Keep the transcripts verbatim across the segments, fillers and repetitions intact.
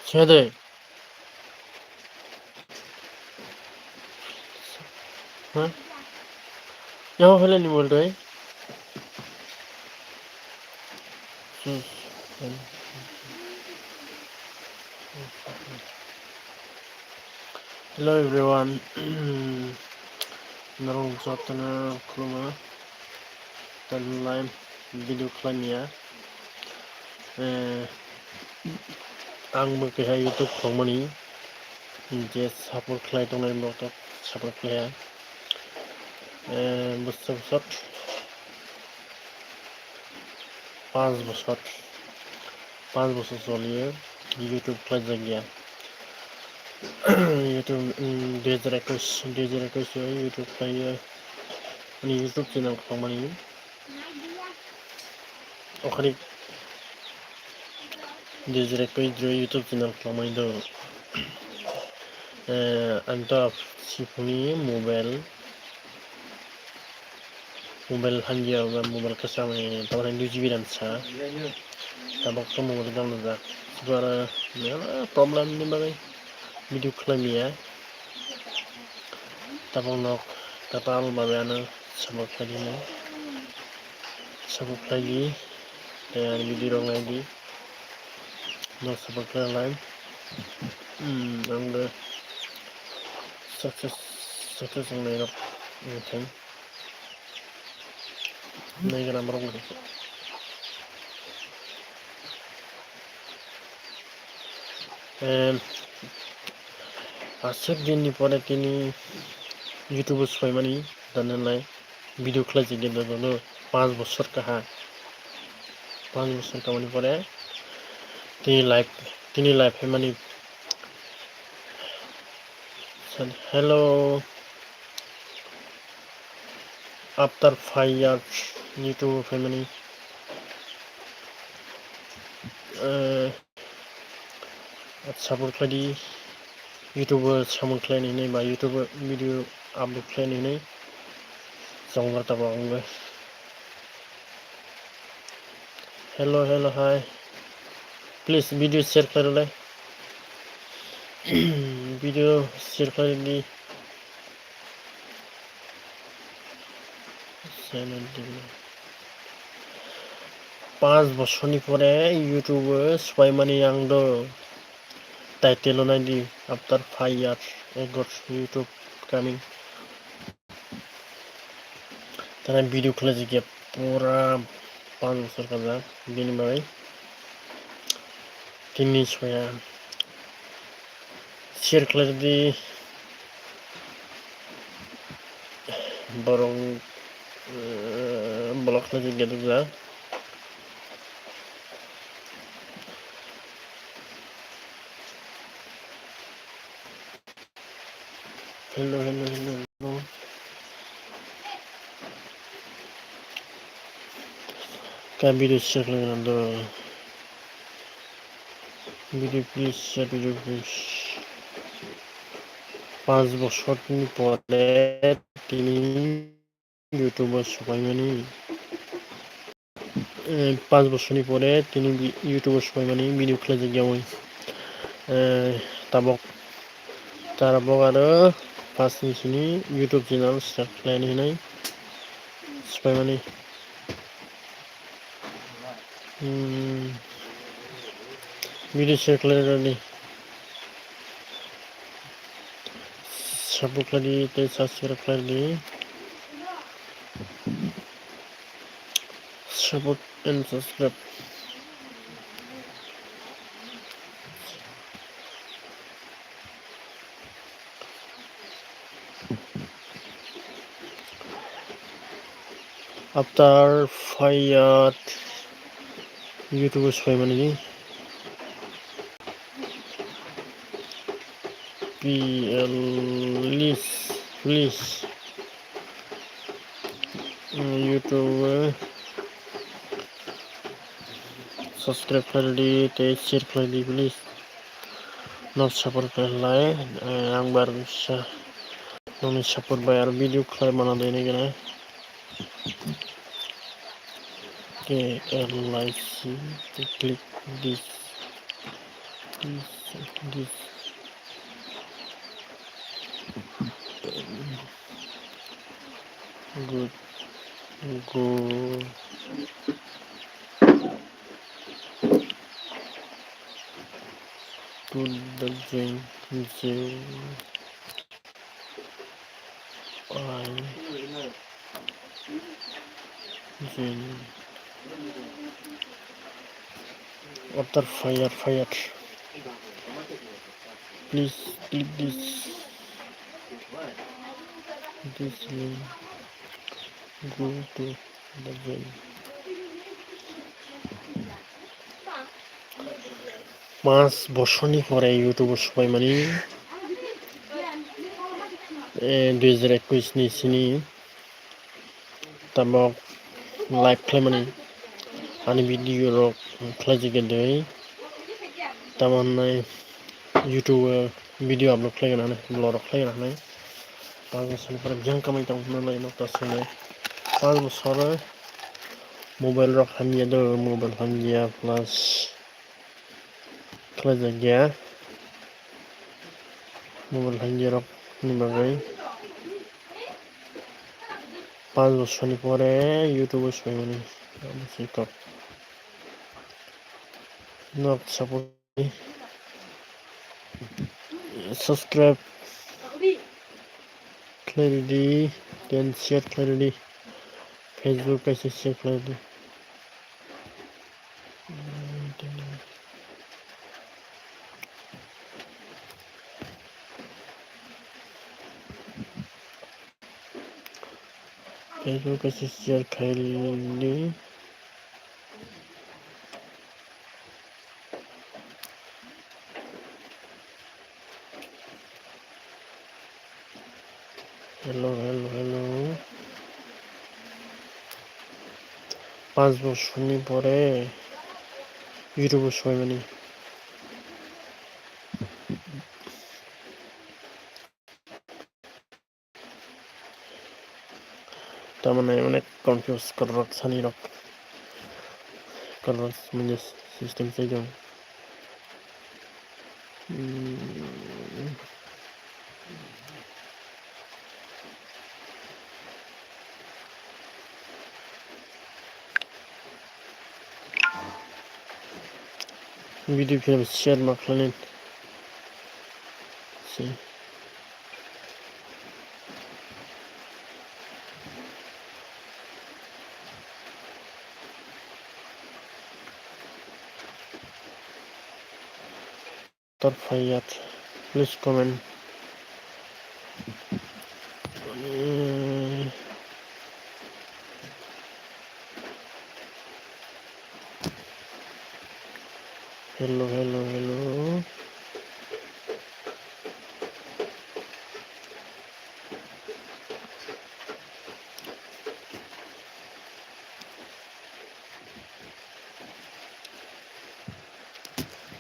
Sede. Ha? Yaho phele ni bol rei. Hello everyone. Norok jotono khulumkha. Tei live video khlaimaya. Eh, ang bo keha YouTube khulumani. Je support khlai tongnai bo to support khlaiya. Eh, bwswk bwswk. Panch bosor, panch bosor choliye YouTube khlaijakya. YouTube, mm, dui hajar ekwis, dui hajar ekwis o YouTube khlaiye, ani YouTube channel khulumani. Okhari dui hajar ekwis o YouTube channel khulumani do. Eh, ang to sipuni mobile Mobile hamya ba mobile kwcham ni tamani two G B ram sa. Tabok to mobile dam jak. Sibara mela problem ni bagwi video khlai maya. Tabok nok tatal babe ano support khlai di. Support khlai di. Tei video rok nai di. Nok support khlai lai. Hmm, ang success, success wngnai rok wngthang. Nai gana borok wngthang. Em, aswk din ni pore tini YouTube o soi mani, dan nai. Video khlai jagwi dogo no, panch bosor kaha. Panch bosor kamani pore tini live, tini live hai mani. Hello. After five years YouTube family. Eh, support khlai di. YouTube o samung khlai ni hinwi ba YouTube o video upload khlai ni hinwi chongbar tabok ang bo. Hello, hello, hi. Please video share khlai rwlai. Video share khlai di. Channel di. Panch bosor ni pore YouTube o swbai mani ang do. Title o nai di, after five years, I got YouTube coming. Tara video khlai jagwi pura panch bosor kajak bini bagwi. Tini soya share khlai di borok, eh, block khlai jagwi dukjak. Hello, hello, hello, hello. Ka video share khlai nang do. Video please, share video please. Panch bosor ni pore tini YouTube o swbai mani. Eh, panch bosor ni pore tini bi-, YouTube o swbai mani video khlai jagwi. Eh, tabok, tabok aro panch ni sini YouTube channel start khlai ni hinwi swbai mani. Hmm. Video share khlai rwdi. Support khlai di, tei subscribe khlai di. Support and subscribe. After five years, YouTube o swbai mani. Please, please, mm, YouTube o subscribe khlai di, tei share khlai di, please. Not support khlai, eh, ang bar sa, nokni support bai aro video khlai mana doi nai gana. K L I C, click this, this, this. Good. Go to the gym, gym. I gym. After fire, fire. Please click this. This link. Go to the gym. Panch bosorni pore YouTube o sobaimani, eh, dui hajar ekwis ni sini. Tabok live khlaimani ani video rok khlaijak de. Tamo hwnwi YouTube o video upload khlaigana hwnwi, vlog rok khlaigana hwnwi. Panch bosor ni pore byang kamai tong hwnwi lai no ta swinai. Panch bosor mobile rok hamya do, mobile hamya plus khlaijak ya. Mobile hamya rok ni bagwi. Panch bosor ni pore YouTube o sobaimani. Abo se kok. Nok support, subscribe khlai ridi, then share khlai ridi. Facebook kaisa share khlai ridi. Facebook kaisa share khaili. Hello, hello, hello. Panch bosor ni pore YouTube o sobaimani. Tamani onek confuse korok sani rok. Korok manya system sai jang. Hmm. Video film share ma khlaini. Si. Tor phai yat, please comment. Hello, hello, hello.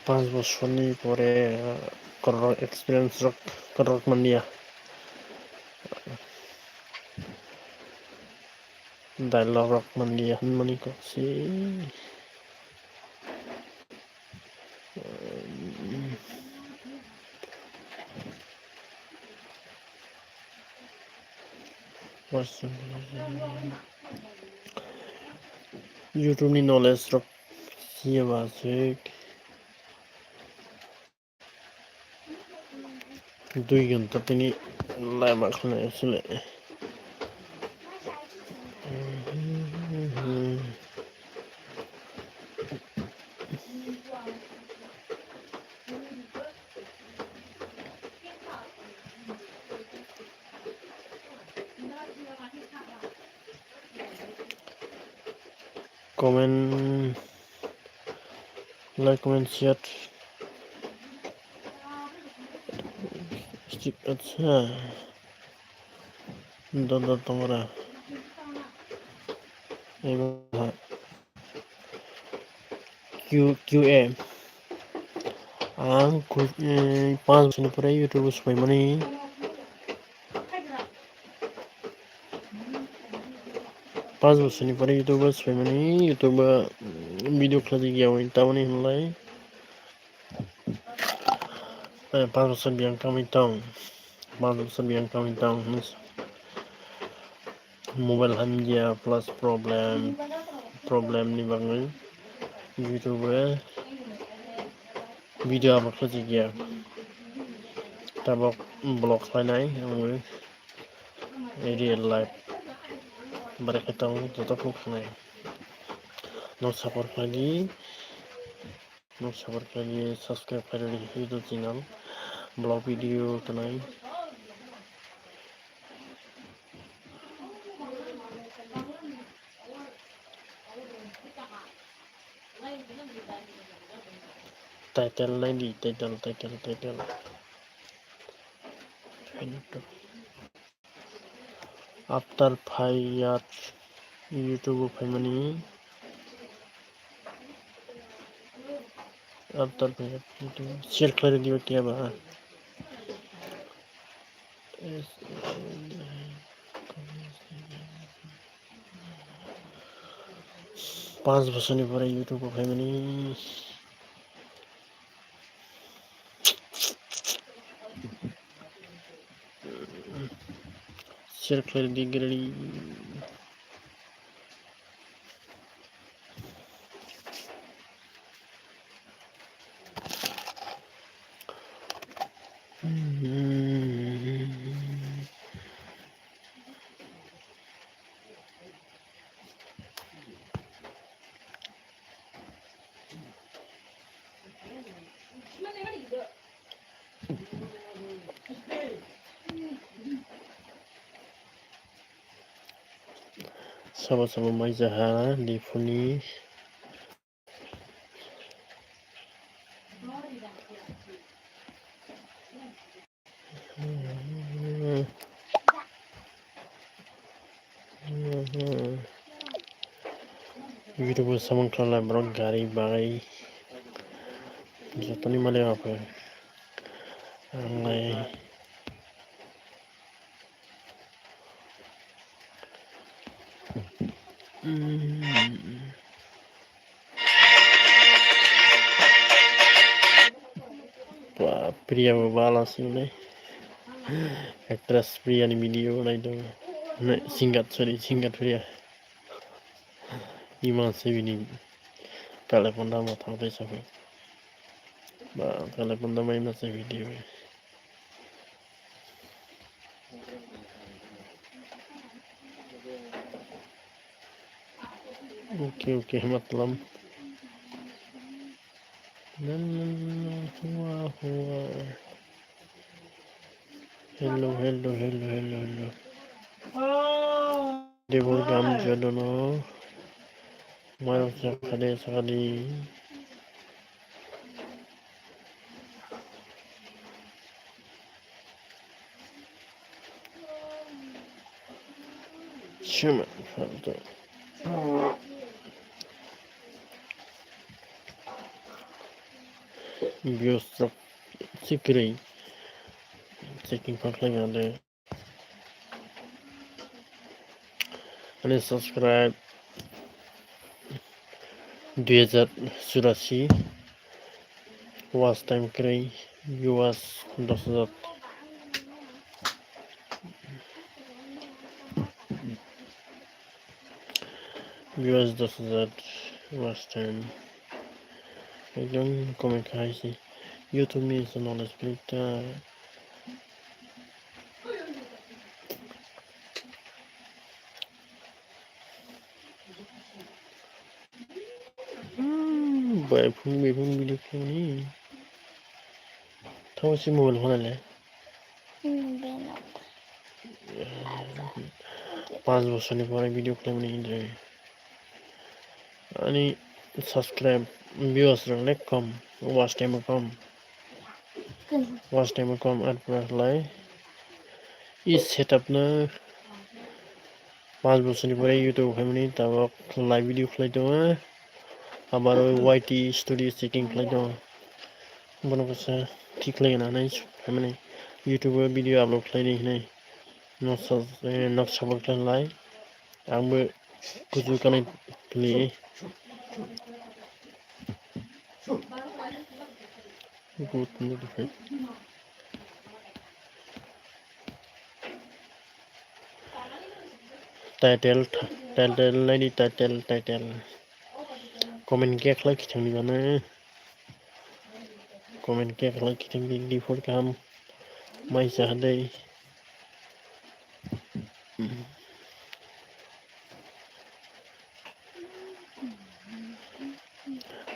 Panch bosorni pore, ah, korok experience rok korok manliya. Dialogue rok manliya hwnmani kok se. YouTube ni knowledge rok siya ba se. Dui ghonta tini lama khlai sile. Comment, like, comment, share. Stick, acha. Dodor tongra. Ego ha. Q, Q A. Ang khui-, eh, panch bochorni pore YouTube o swbaimani. Panch bochorni pore YouTube o swbaimani, YouTube o, mm, video khlaijak ya, tamoni hinlai. Eh, panch bochor biyang tangwi tong. Panch bochor biyang tangwi tong hinwi. Mobile hamya plus problem, problem ni bagwi YouTube o video upload khlaijak ya. Tabok vlog khlainai wngwi real life. Bare khe tong joto khuk khnai. Nok support khlai di. Nok support khlai di, subscribe khlai di YouTube channel. Vlog video twnai. Title nai di, title, title, title. After five years YouTube o phaimani. After five years YouTube share khlai di ba khe ba. Panch bochorni pore YouTube o phaimani. Share khlai di gari. Sabo sabo mai jaha Diphu ni. Video bo samung khlai borok gari bagai jotoni malik rok ang lai. Ba, Priya bo bala sini. Actress Priya ni video nai do. Ne, singer, sorry, singer Priya. Ima se bini telephone da ma thang tai sa. Ba, telephone da ma ima se video. Okay, okay, matlam. Na, na, na, na, hua, hua. Hello, hello, hello, hello, hello. Debor gam jodono. Mairok sakhade, sakhade. Shema, falta. Bios rok sikri. Checking pakhlai ngade. Ani subscribe dui hajar churasi, watch time kwrwi viewers dos hajar, viewers dos hajar, watch time ekdom komai kha hai se. YouTube ni se knowledge kwrwi ta. Hmm, bai phung bai phung video khlaimani. Thago si mobile phone le. Hmm, beno. Panch bochorni pore video khlaimani hwnwi. Ani subscribe, viewers rok le kom, watch time kom. Watch time kom, ar pura lai. I setup no panch bochorni pore YouTube khlaimani, tabok live video khlai tongo. Abar o Y T studio checking khlai tongo. Bono kisa thik khlai gana hinwi phaimani, YouTube o video upload khlaini hinwi noksa, eh, noksa bo khlai lai. Ang bo kuchuk kanwi pili. Good, good, good. Title, title, lady title, title. Comment khe khlai khe thangni gana. Comment khe khlai khe thangni di phor kaham. Mai sa dei.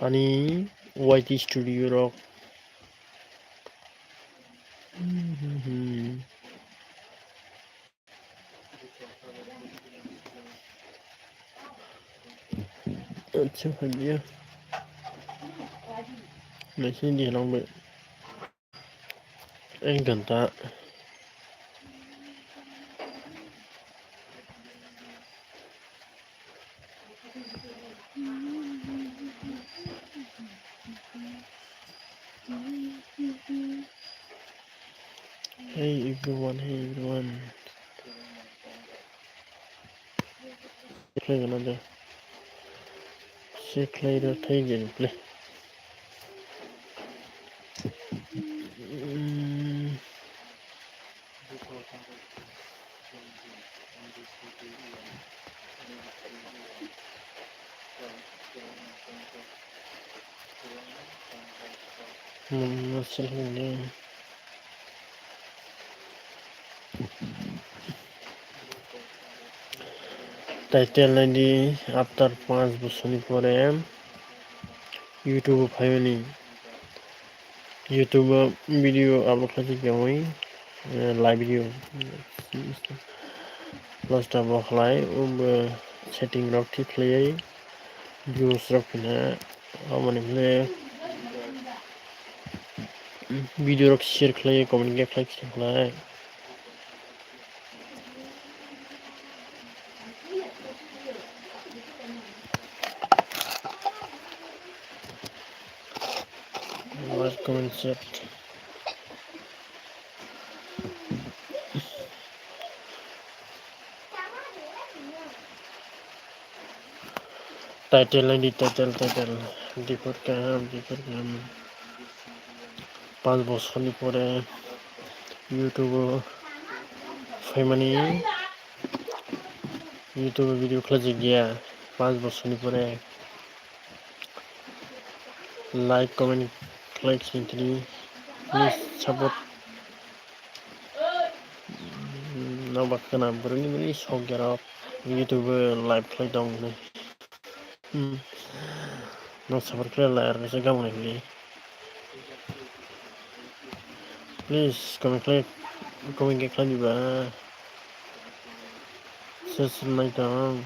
Ani Y T Studio rok. Acha, phaiya. Naising di lang bai. Ek ghanta. Hey everyone, hey everyone. Play gana de. Se khlai rw thai je play. Mm. Hmm, masih ini. Title naidi, after panch bosorni pore YouTube o phaimani. YouTube o video upload khlaijak yawi, eh, live video. Last o bo khlai, o bo setting rok thik khlaiwi views rok phina, aboni hwnle video rok share khlaiwi, comment khe khlai, khe khlai. Like, comment, share. Title naidi, title, title. Diphor kaham, diphor kaham. Panch bosorni pore YouTube o phaimani. YouTube o video khlaijak ya. Panch bosorni pore. Like, comment, khlai khe tini. Please support. Nokbar khna bwrwini bini sok gerok YouTube live khlai tong hinwi. Hmm. Nok support khlai lai ar kaisa gamung hinwi. Please comment khlai, comment khe khlai diba. Ses nai tong.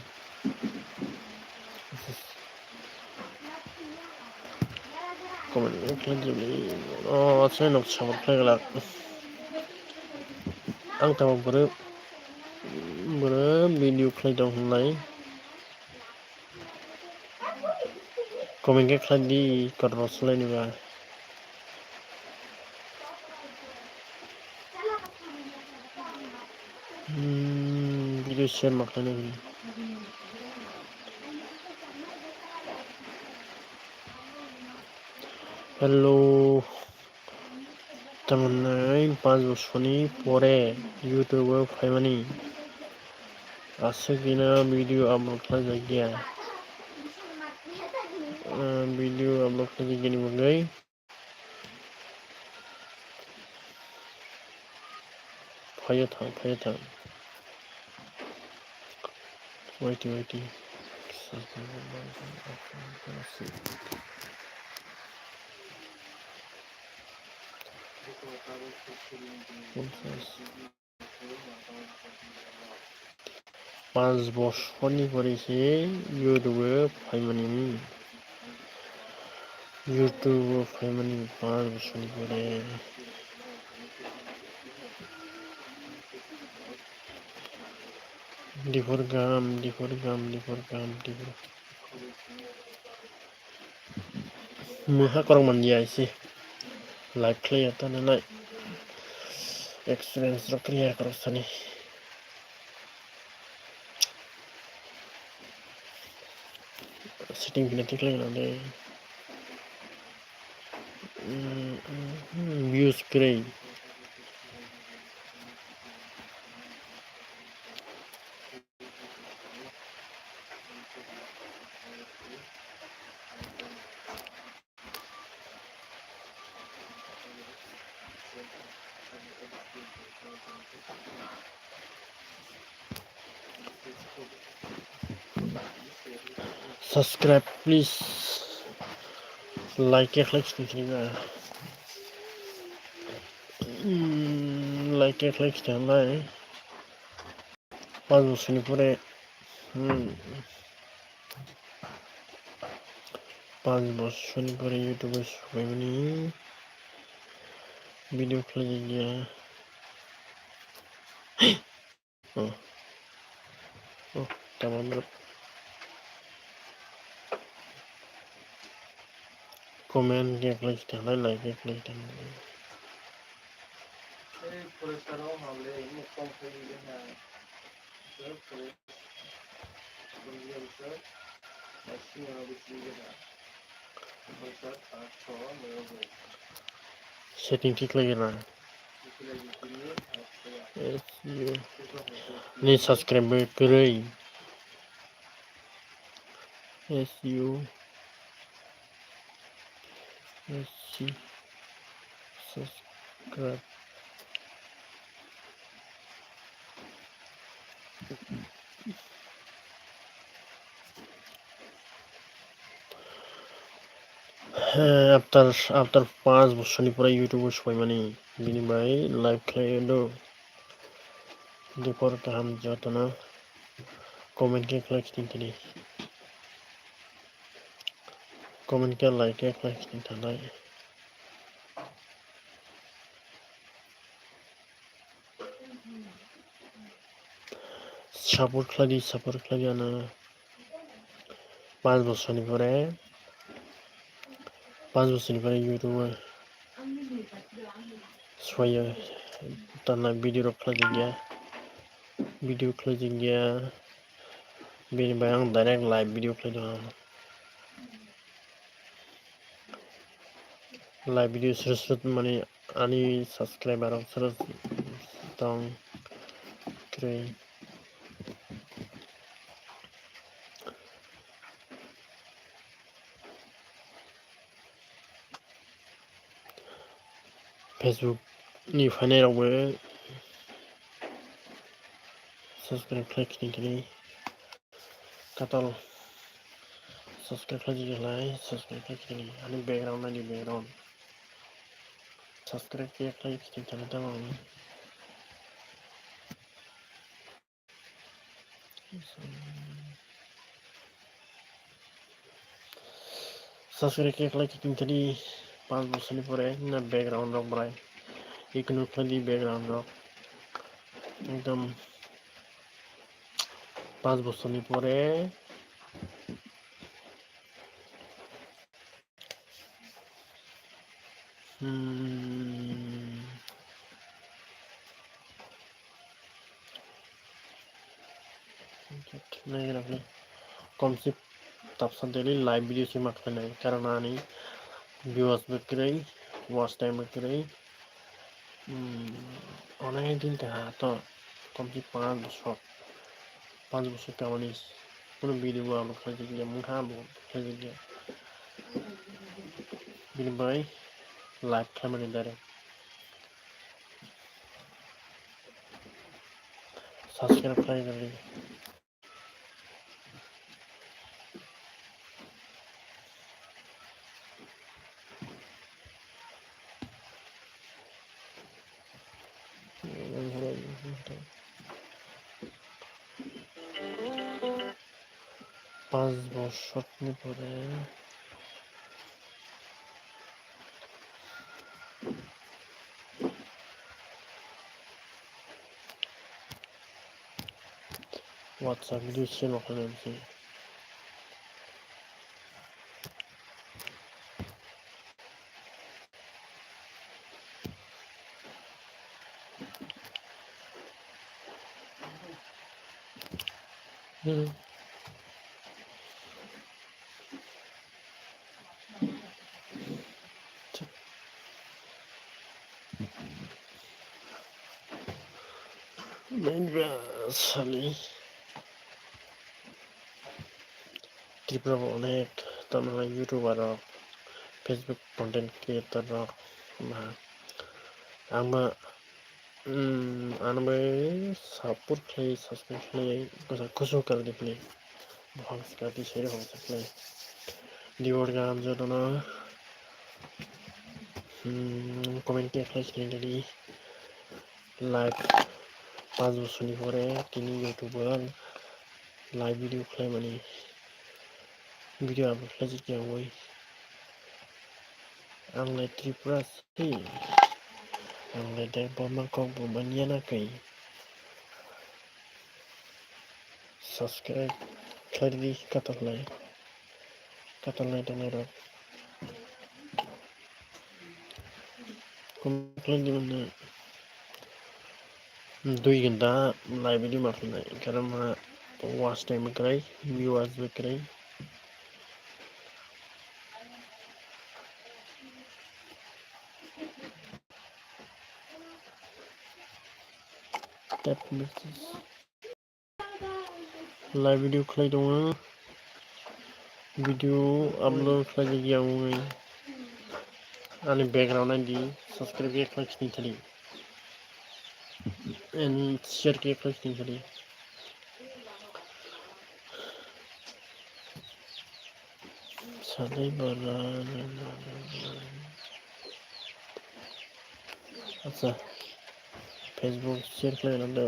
Comment khlai di, o, asai nok support khlai glak. Ang tamo bwrwi, bwrwi video khlai tong hinlai. Comment khe khlai di, kormo swlai ni ba. Hmm, video share ma khlaina hwnwi. Hello. Tamoni panch bosorni pore YouTube o phaimani. Aswk dino video upload khlaijak ya. Ah, video upload khlaijak ya ni bagwi. Phaiya thang, phaiya thang. Wait, wait. Panch bosorni pore se YouTube o phaimani. YouTube o phaimani panch bosorni pore. Diphor gam, diphor gam, diphor gam, diphor. Mungha korok manliya isi. Live khlaiya tani nai experience rok clear kwrwk sani. Setting phina thik lai nang de. Mm, mm, mm, views kwrwi. Subscribe, please. Like khe khlai khna khe na. Hmm, like khe khlai khna lai. Panch bosor ni pore, hmm, panch bosor ni pore YouTube o sokphaimani video khlaijakya. Oh. Oh, tamam rok. Comment khe khlai thanglai, like khe khlai thanglai. Setting thik lai na. S U. Ni subscribe kwrwi. S U. S C. Subscribe. He, after, after panch bosor ni pore YouTube o sokphaimani, bini bai live khlai do. Dipor kaham jotono comment khe khlai khitini tini. Comment khe like khe khlai khitini thanai. Support khlai di, support khlai di ano. Panch bosor ni pore, panch bosor ni pore YouTube o sokphaio, tana video rok khlai di ya, video khlai di ya, bini bai ang direct live video khlai di ya. Live video srwt srwt mani ani subscriber rok srwt tong kwrwi. Facebook ni phainai rok bo subscribe khlai khini khini. Katal subscribe khlai di lai, subscribe khlai di lai. Ani background nai di background. Subscribe khe khlai di thani tamo. Subscribe khe khlai di thani panch bosor ni pore na background rok bwrai. Ignore khlai di background rok. Ekdom Panch bosor ni pore, hmm, komsi tapsa daily live video se ma khlainai, karon ani viewers bo kwrwi, watch time bo kwrwi. Hmm, onek din tong ha to, komsi panch bosor, panch bosor kamani kunu video bo upload khlaijak ya, mungha bo khlaijak ya. Bini bai live khlaimani direct. Subscribe khlai rwdi. Panch bosor ni pore. WhatsApp video share ma khlainai se. Hmm. Main sali Tripura bo onek tamo youtuber rok, Facebook content creator rok ma ang ma Hmm, ano bai support khlai, subscribe khlai, kwsa kusu kar di khlai. Buphang sika di seri hong sa khlai. Diwar gam jotono, hmm, comment khe khlai khlai di. Live panch bosor ni pore tini YouTube o live video khlai mani. Video upload khlai jik ya oi. Ang le Tripura si. Ang le dai boma kok bo manya na kai. Subscribe khlai di katal lai. Katal lai tongnai rok. Comment khlai di manya. Dui ghonta live video ma khlai nai. Karon ma watch time kwrwi, viewers bo kwrwi. Tap message. Live video khlai tongo. Video upload khlai jak ya wngwi. Ani background naidi, subscribe khe khlai sini thani. And share khe khlai sini thani. Salai bara. Acha. Facebook share khlai nang do.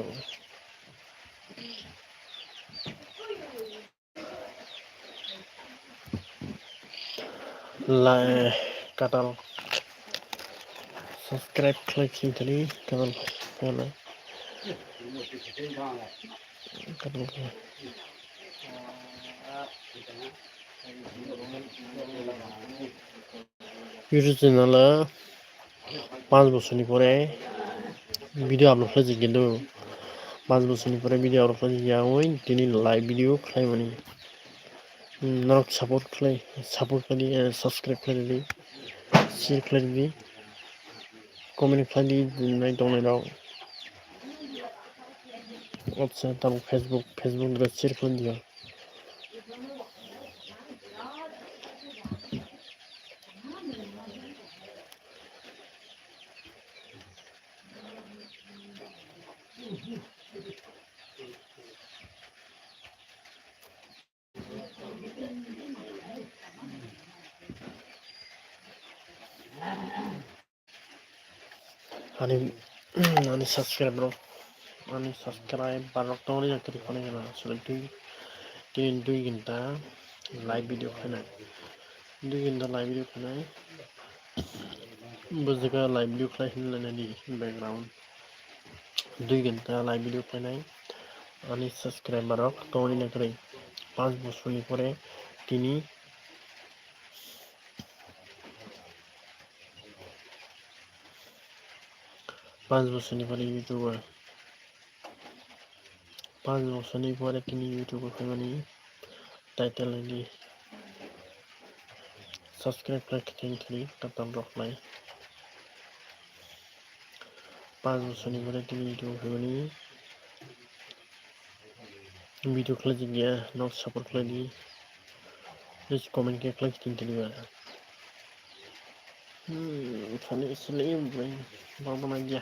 Lai katal subscribe khlai sini thani katal katal katal. YouTube channel o panch bosor ni pore video upload khlai jik ya do. Panch bosor ni pore video upload khlai jik ya wngwi tini live video khlai mani. Hmm, norok support khlai, support khlai di, eh, subscribe khlai di, share khlai di, comment khlai di, nai tongnai rok. Acha, tamo Facebook, Facebook dra share khlai di. Ani, ani subscribe rok, ani subscriber rok tongri jak tiri phone gana solo dui, tini dui ghonta live video khlainai, dui ghonta live video khlainai, bujika live video khlai hinlainani background. Dui ghonta live video khlainai. Ani subscriber rok tongri na kwrwi. Panch bosor ni pore tini panch bosor ni pore YouTube o, panch bosor ni pore tini YouTube o phaimani. Title ni subscribe khlai khe tini thani katal rok lai. Panch bosor ni pore tini YouTube o phaimani. Video khlai jik ya, nok support khlai di. Please comment khe khlai tini thani ba. Hmm, thani sini bai bang bang ya.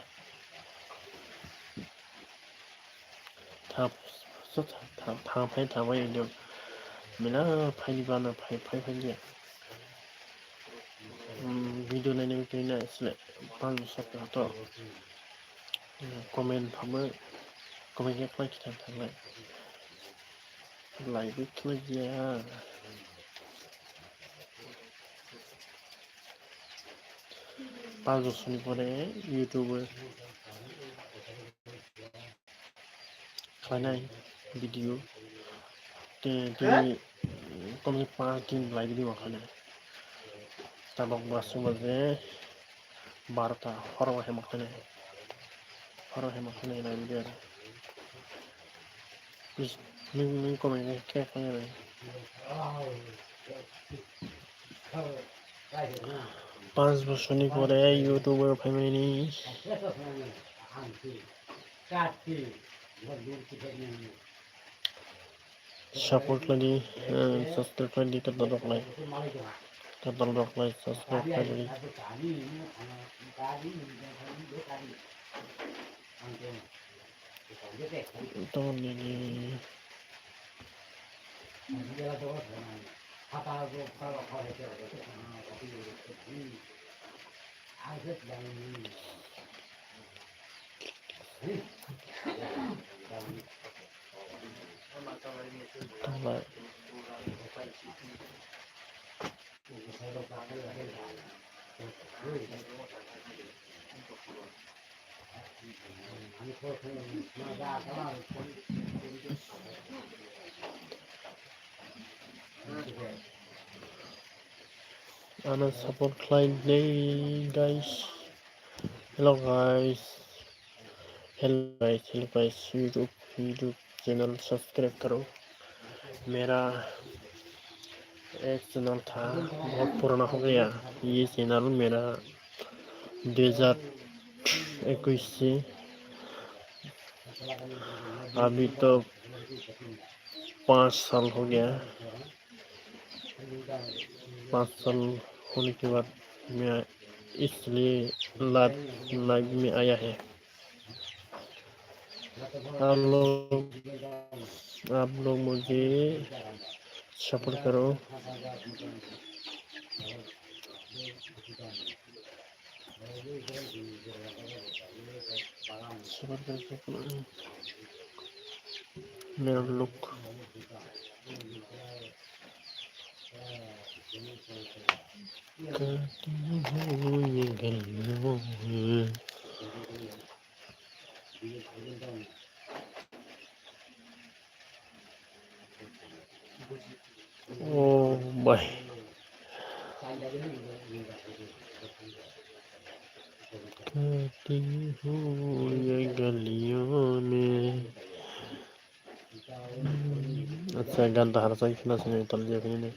Thap, thap, thap, thap, phai, thap, phai, video. Mila, phai, di bana, phai, phai, phai, dia. Hmm, video naina, video naina, sile, pang, sat, to. Hmm, comment, phamo, comment, ya, khlai, kita, thang, lai. Lai, bi, khlai, ya. Panch bosor ni pore YouTube o khlainai video. Te, tini, komni panch din lai video khlainai. Tabok ba suma je barota horo hema khlainai. Horo hema khlainai lai video. Please, Nwng, nwng komai khe phai rw. Panch bosorni pore YouTube o phaimani. Support khlai di, eh, subscribe khlai di, tei dol rok lai. Tei dol rok lai, subscribe khlai di. Tong nini. Tong lai. Ano support khlai di, guys. Hello, guys. Hello, guys. Hello, guys. YouTube, YouTube channel subscribe karo. मेरा एक चैनल था, बहुत पुराना हो गया। ये चैनल मेरा दो हज़ार इक्कीस से, अभी तो पाँच साल हो गया। पाँच साल होने के बाद मैं इसलिए लाइव, लाइव में आया है। आप लोग, आप लोग मुझे सपोर्ट करो। सपोर्ट करो, सपोर्ट करो। मेरा look. Oh, bhai. Kati hoye galiyon mein. Acha, gan ta harsa khna sini tal je khini.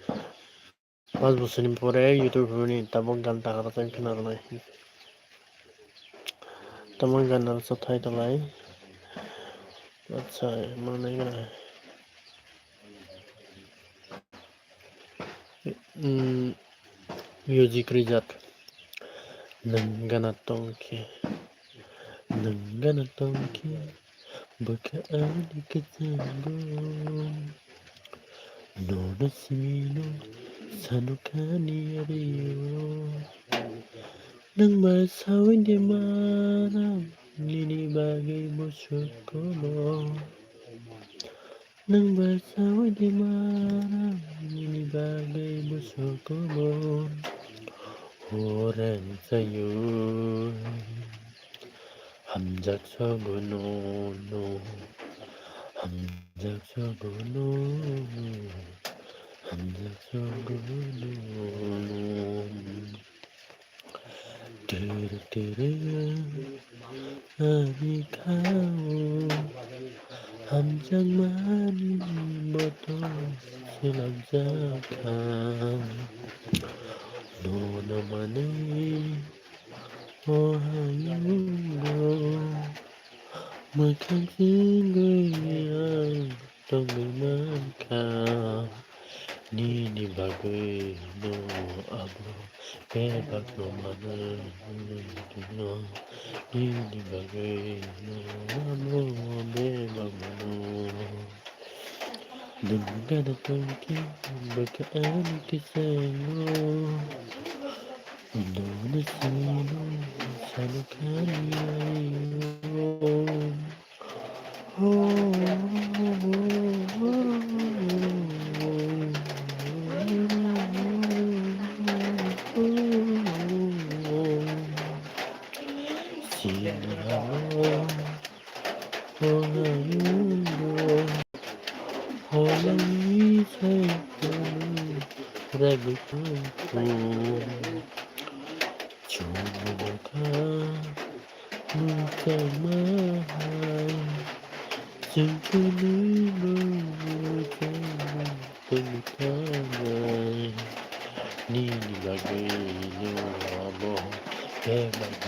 Panch bosorni pore YouTube ni tabuk gan ta harsa khna rwnai. Tabuk gan harsa thai talai. Acha, manai gana. Music rijak. Nwng gana tongkhe, nwng gana tongkhe, bwkha ani kwchangbo. Nono simino sanu khani ario. Nwng bai sawi de maram, nini bagwi bo sukhubo. Nwng bai sawi de maram, nini bagwi bo sukhubo. Horang sayo. Hamjak sogo nono, hamjak sogo nono, hamjak sogo nono. Tere tere ani khao, hamjakmani boto selapjak kha. Nono manwi o hayungo, mwkhang chengwi ang tongwi mankha. Nini bagwi no abo bebak no mano, nini bagwi no abo bebak mano. Dungana tongkhe bwkha ani kwchango. Dona sino sanu khani ayo. Sino halo. Holangni saikung ragwi tongkhu. Chwngno nokha mwchangma hai. Chwng kwnwi no Tongwi thanai nini bagwino abo bebak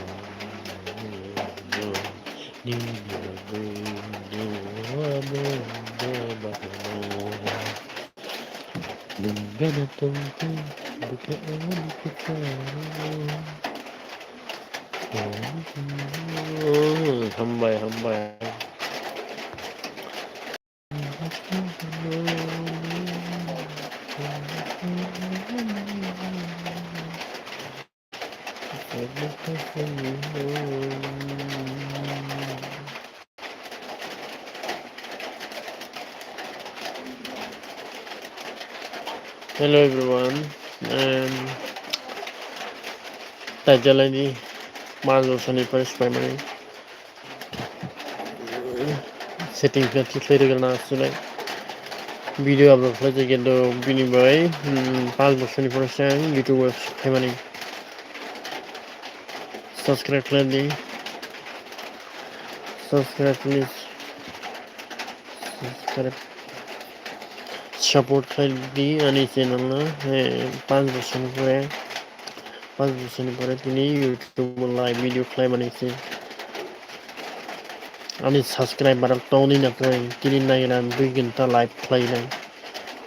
no, nini bagwino abo bebak no. Nwng gana tongkhe bwkha ani kwcharo. Hambai, hambai. Hello everyone, and title ani manjo sani pare spai mani. Setting khe thik khlai rwgwlna aswk video upload khlai jagwi do bini bai, hmm, panch bosorni pore se ang YouTube o phaimani. Subscribe khlai di. Subscribe please. Subscribe. Support khlai di ani channel no. Eh, panch bosorni pore. Panch bosorni pore tini YouTube o live video khlaimani se. Ani subscriber rok tongwi na kwrwi, tini naina dui ghonta live khlainai.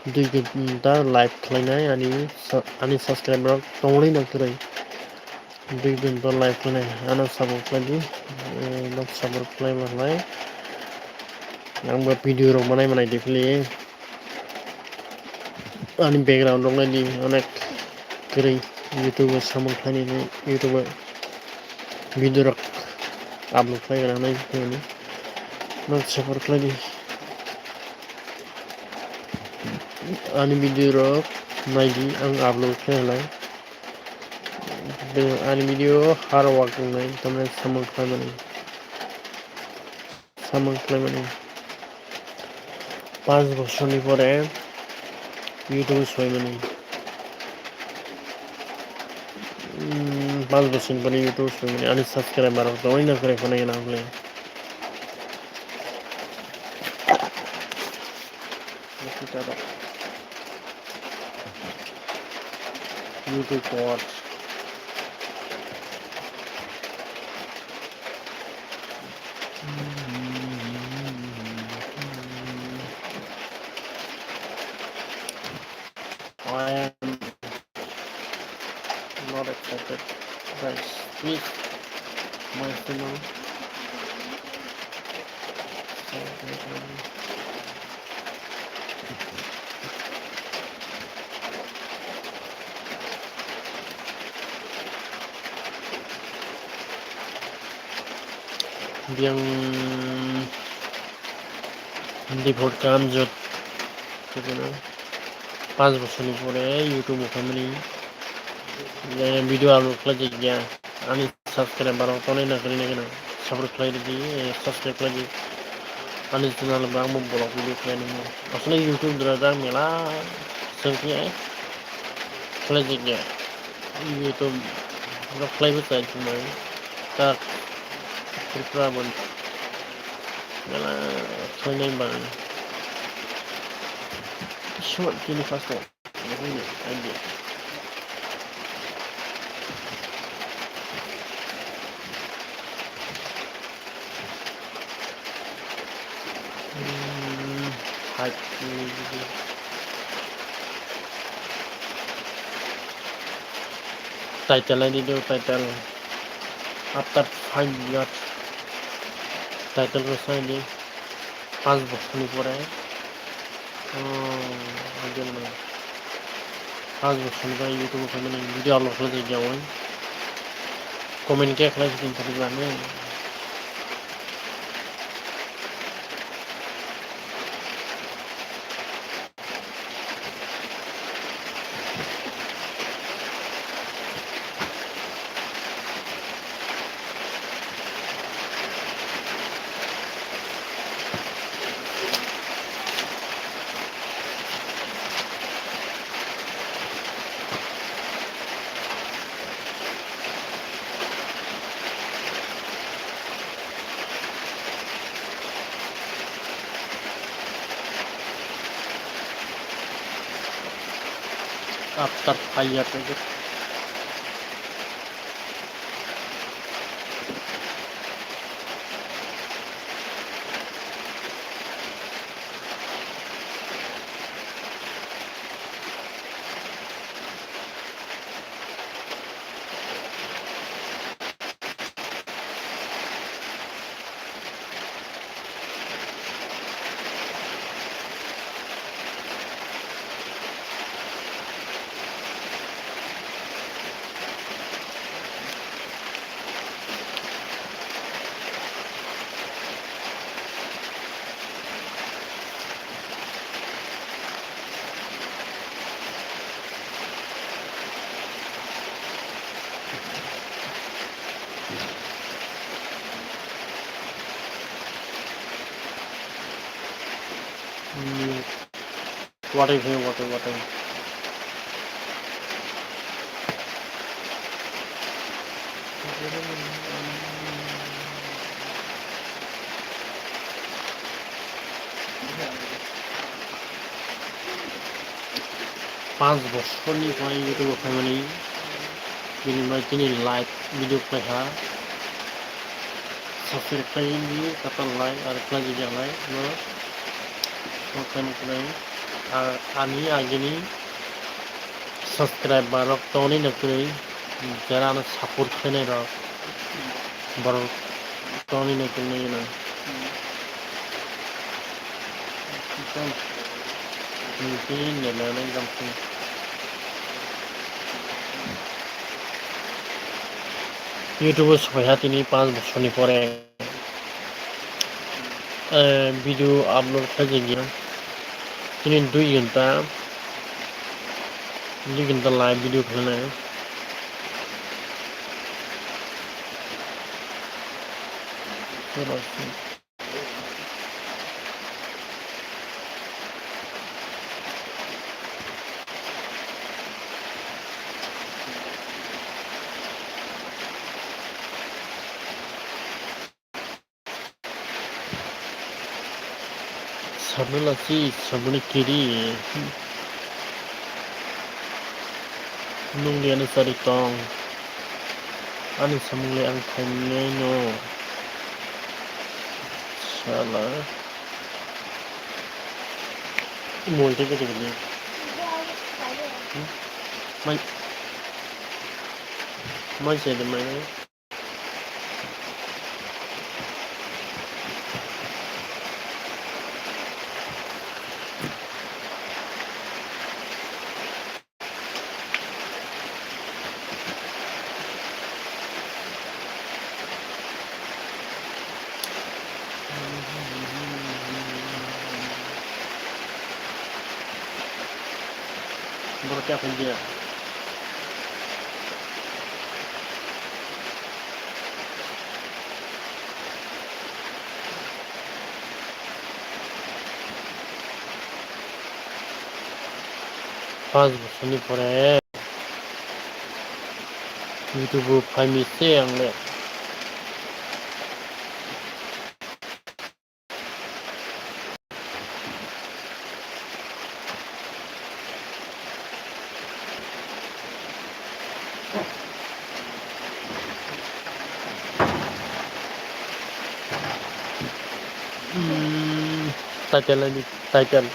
Dui ghonta live khlainai ani sa-, ani subscriber rok tongwi na kwrwi. Dui ghonta live khlainai. Ano support khlai di. Eh, nok support khlai ma khlai. Ang bo video rok manai manai di phili. Ani background rok nai di, onek kwrwi YouTube o samung khlainai, YouTube o video rok upload khlai gra nai phai ani. Nok support khlai di. Ani video rok nai di, ang upload khlai halai. Ani video hard work wngnai, tamni samung khlai mani. Samung khlaimani. Panch bosorni pore YouTube soimani. Hmm, panch bosorni pore YouTube soimani. Ani subscriber rok tongwi na kwrwi phano yana hwnle. YouTube watch. I am not excited, guys. Please, my channel. Biyang Hindi podcast jot, panch bosorni pore YouTube o phaimani, eh, video upload khlai jakya. Ani subscriber rok tonwi na kwrwi nai kheno subscribe khlai di, eh, subscribe khlai di. Ani channel bo ang bo vlog video khlai nai. Aswk YouTube dwra jak mela swngkhe khlai jakya. YouTube rok khlai bo chai thumai. Tak Tripura bo mela khlai nai bang. Short kini first time. Hmm, hai, title nai di do, title. After five years, title ko sai di. Panch bosorni pore. Oh, again, no. Panch bosorni pore YouTube o phaimani video upload khlai jakya oi. Comment khe khlai sidi thani bani. After five years, I guess. What if, what if, what if? Panch bosorni pore YouTube o phaimani, bini bai chini live video khlaiha, subscribe khlaini, kata like, ar khlai jagya like, no, subscribe khlai, ar ani agini subscriber rok tongni no kwrwi, jera ano support khlainai rok, borok tongni no kwrwi no. Tini nelonai gamsung. YouTube o sopaiha tini panch bosorni pore, eh, video upload khlaijakya. Tini dui ghonta, dui ghonta live video khlainai. Sabni lachi, sabni kiri. Nungni ano chari tong. Ani samung le ang khainai no. Sala. Mol tei kete kete. Hmm? Mai. Mai se de mai. Borok khe aphai dia. Panch bosorni pore YouTube o phaimi se ang le. Hmm, title ni, title.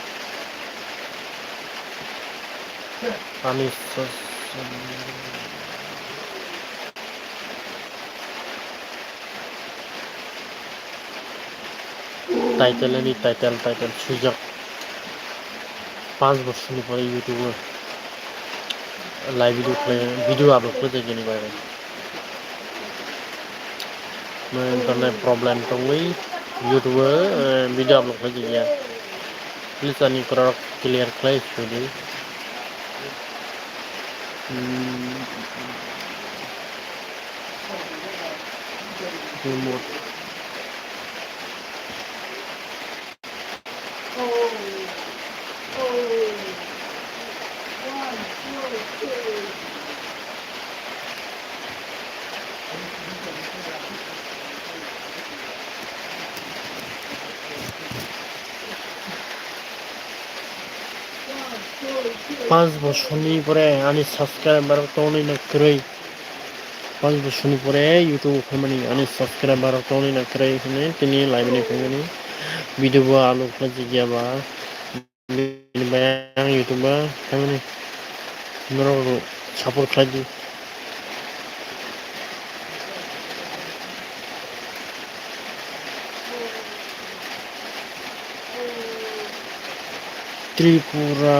Ani sos-, Title ni title, title swijak. Panch bosorni pore YouTube o live video khlai, video upload khlai jani bagwi. Mo internet problem tongwi YouTube o, eh, video upload khlai jani ya. Please ani korok clear khlai sudi. Hmm. Remote. Panch bosorni pore ani subscriber rok tongwi na kwrwi. Panch bosorni pore YouTube o phaimani ani subscriber rok tongwi na kwrwi hwnwi tini live ni phaimani. Video bo upload khlai jagya ba bini bai ang YouTube o phaimani. Norok support khlai di. Tripura.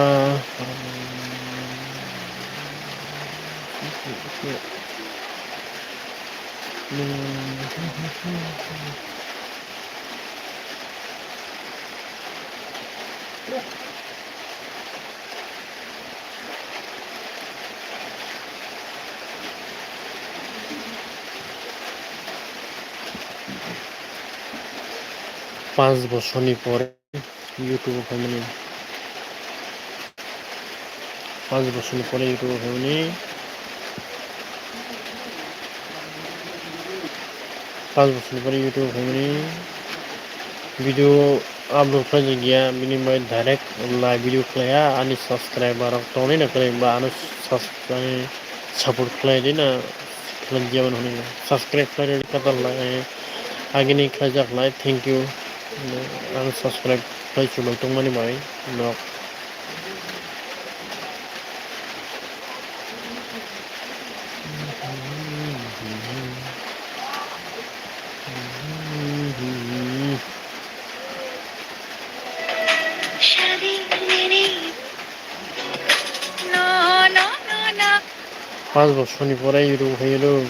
Panch bosorni pore YouTube o phaimani. Panch bosorni pore YouTube o phaimani. Panch bosorni pore YouTube o phaimani. Video upload khlai jagya, bini bai direct live video khlaiya, ani subscriber rok tongwi na kwrwi ba ano subs-, ani support khlai di na, khlai di, ano hwnwi na subscribe khlai rwdi, katal lai, agini khlaijak lai, thank you, ano subscribe khlai chubai tongmani bai nok. Panch bosorni pore YouTube o phaiyado.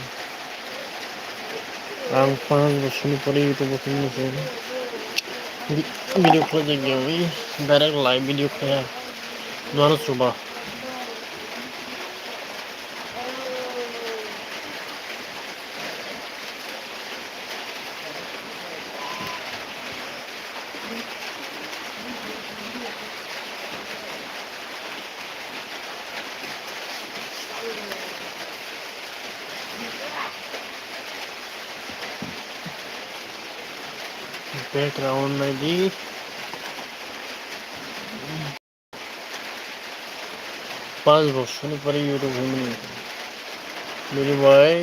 Ang panch bosorni pore YouTube o phaimani se. Video khlai jagya, direct live video khlaiya. Nono chuba. Background naidi. Panch bosorni pore YouTube hwnwi. Bini bai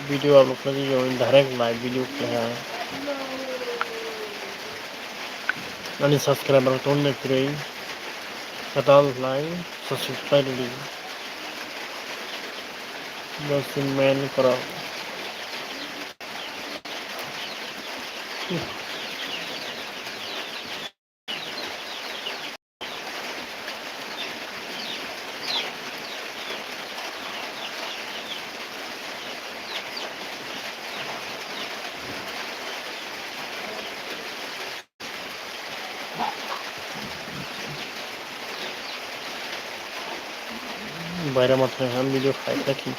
video upload khlai jagya, direct live video khlaiha. Ani subscriber tongna kwrwi, katal lai subscribe rwdi. Bosi main korok. Baira ma thang ham video khai khai khi.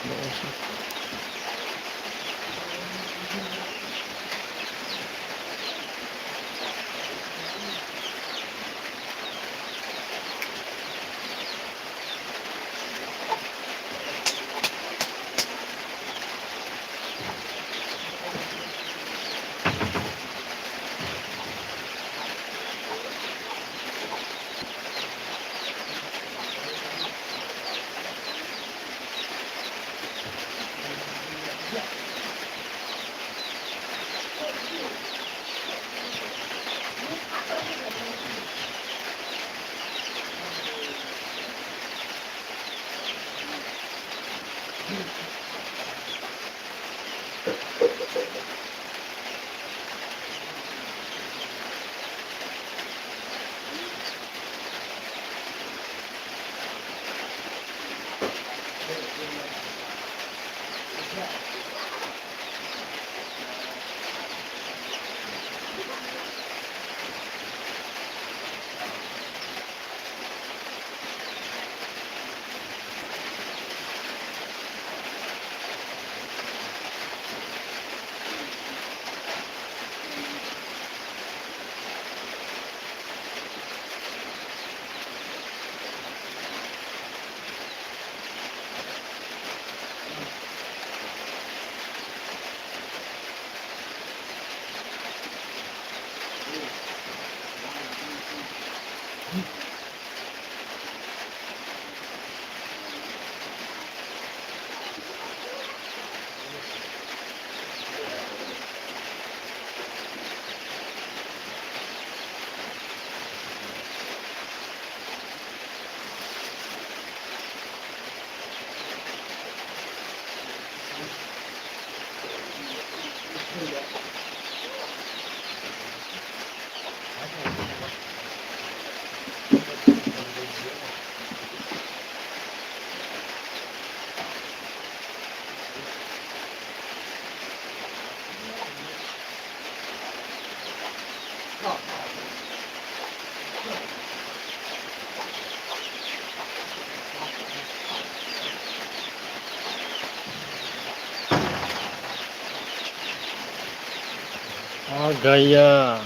Ah, gaya.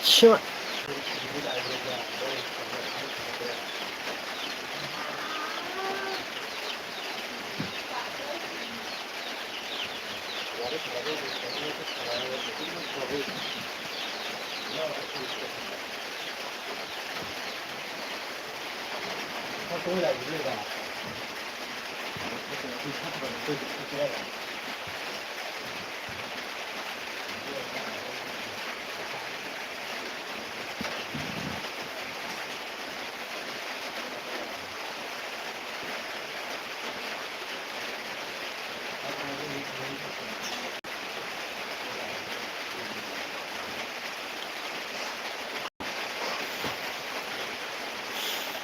Sure.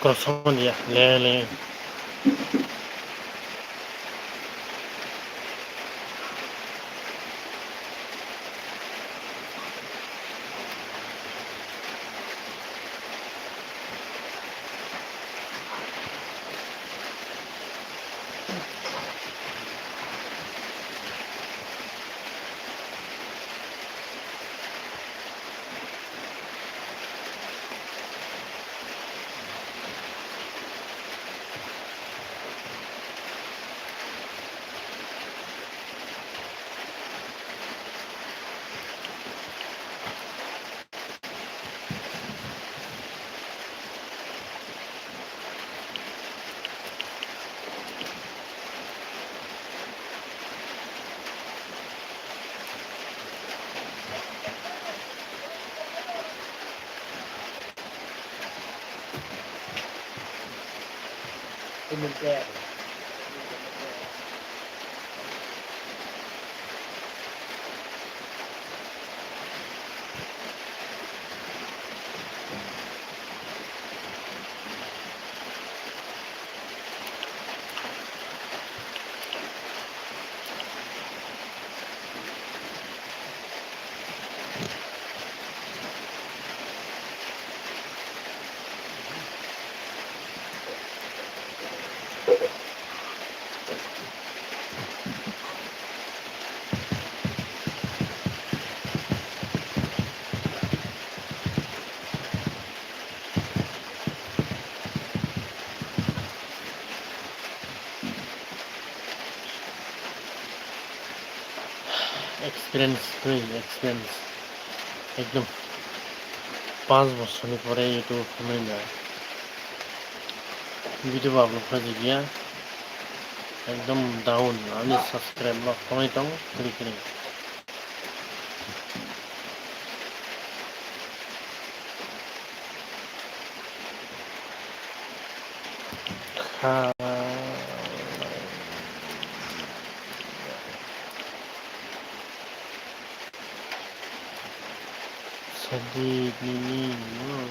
Kosong dia, le, le. Experience, free experience. Ekdom panch bosorni pore YouTube khaimani da. Video bo upload khlai jagya. Ekdom down, ani subscribe rok khamai tong, kri kri. Kha. Sadi nini no.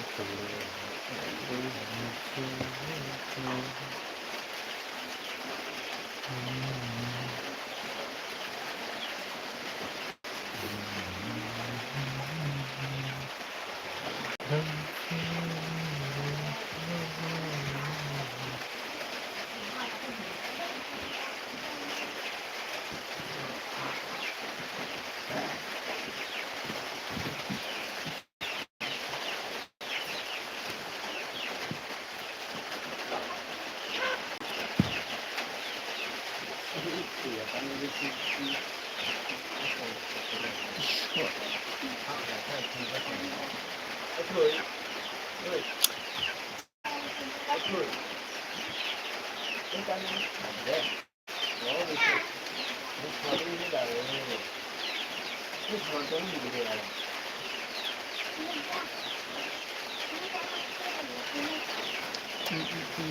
Panch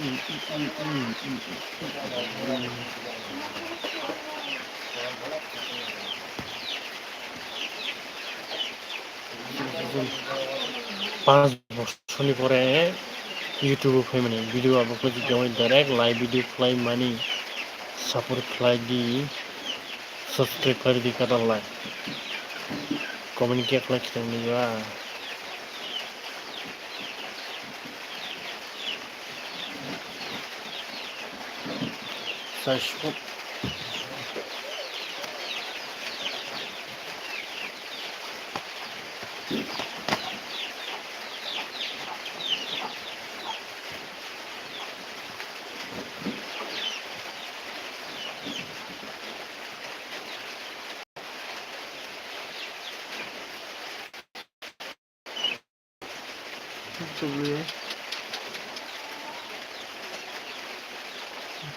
bochorni pore YouTube o phaimani video abo khe direct live video khlaimani support khlai di, subscribe khlai di kadal lai comment khe khlai khitang ni ba. W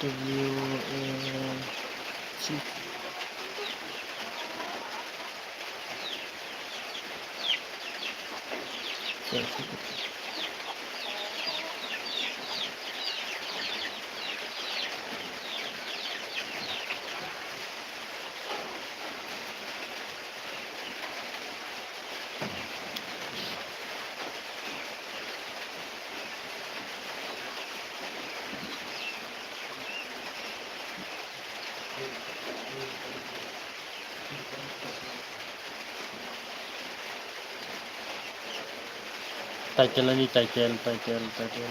W A C. Title ani title, title, title.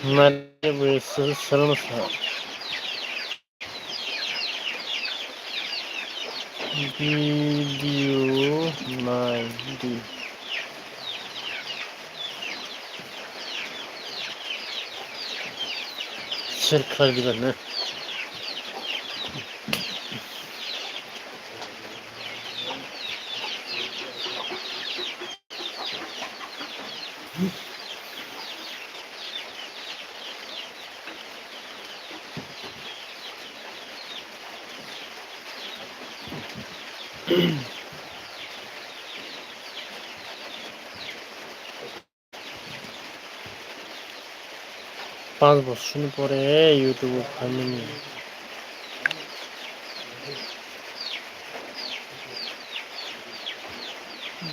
Nai bui sel-, selma sa. Video nai di. Share khlai di bana. Panch bochorni pore YouTube o phaimani.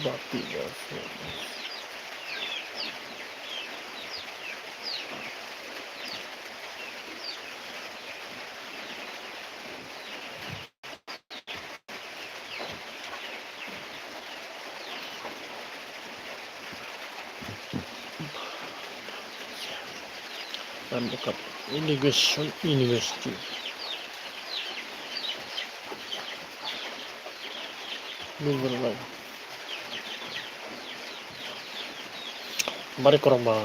Bati. Irrigation University. Nungwrwng. Bari kwrwngma.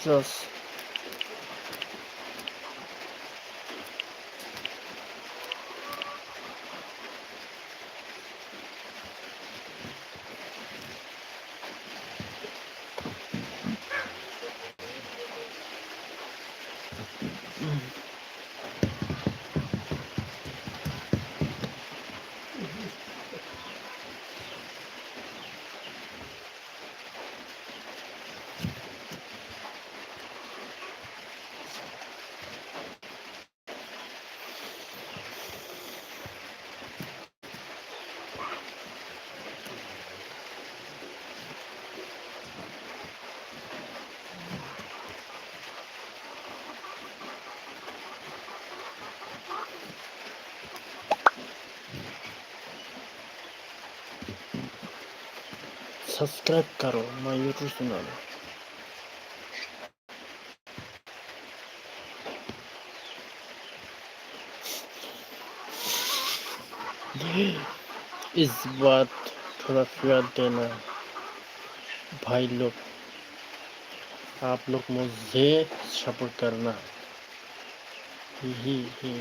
Just Subscribe karo my YouTube channel. इस बात थोड़ा प्यार देना भाई लोग, आप लोग मुझे सपोर्ट करना। ही, ही, ही।